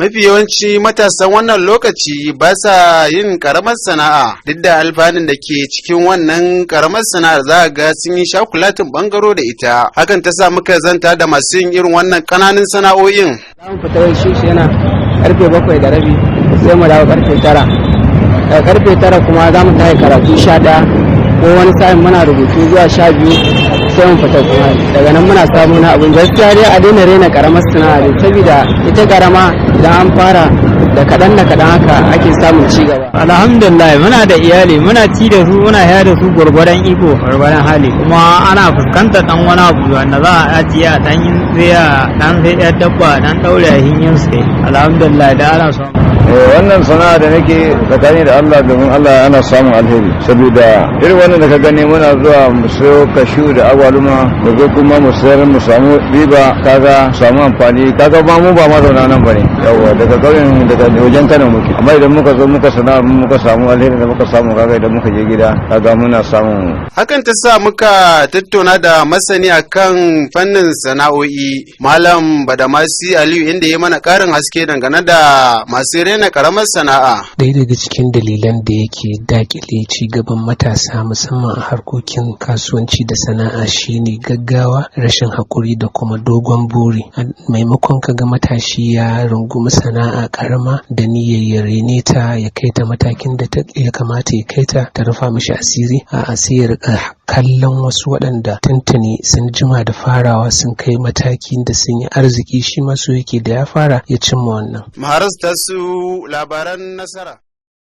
Mafi yawanci matasan wannan lokaci ba sa yin karamar sana'a, duk da alfanun da ke cikin wannan karamar sana'ar, za a ga sun yi shakulatin bangaro da ita. Hakan ta sa muka zanta da masu yin irin wannan ƙananan sana'o'in. Za mu fita shi yana karfe 7:30, sai mu dawo karfe 9. Daga karfe 9 kuma za mu tashi karatu 11, ko wani sa'in muna rubutu zuwa 12, sai mu fita kuma. Daga nan muna samu na abin. Gaskiya dai a daina raina karamar sana'a dai, saboda ita karama idan an fara da kaɗan da kaɗan haka ake samun ci gaba. Alhamdulillah, muna da iyali, muna ci da su, muna sha da su, gwargwadon iko, gwargwadon hali. Kuma ana fuskantar dan wani abu wanda za a ajiye a dan yin tsaya, dan sai yar dabba dan daure a hinyin sai. Alhamdulillah da ana samu. Wannan sana'a da nake, tsakani da Allah, domin Allah, ana samun alheri, saboda irin wannan da ka gani, muna zuwa mu sayo kashu da agwaluma, mu zo kuma mu sayar, mu samu riba, kaga samu amfani. Kaga ba mu ba mazauna nan bane, yawa, daga ƙauyen, daga wajen Kano muke. Amma idan muka zo muka sana'a, muka samu alheri da muka samu, kaga idan muka je gida, kaga muna samun. Hakan ta sa muka tattauna da masani akan fannin sana'o'i, Malam Badamasi Aliyu, inda ya mana ƙarin haske dangane da masu rena karamar sana'a. Ɗaya daga cikin dalilan da yake dakile ci gaban matasa, musamman a harkokin kasuwanci da sana'a, shine gaggawa, rashin haƙuri da kuma dogon buri. Maimakon ka ga matashi ya rungumi sana'a karama da niyyar ya rene ta, ya kai ta matakin da ya kamata ya kai ta, ta rufa mishi asiri, a'a, sai ya rika kallon wasu waɗanda tuntuni sun jima da farawa, sun kai matakin da sun yi arziki, shi ma so yake da ya fara ya cimma wannan. Maharas su labaran Nasara.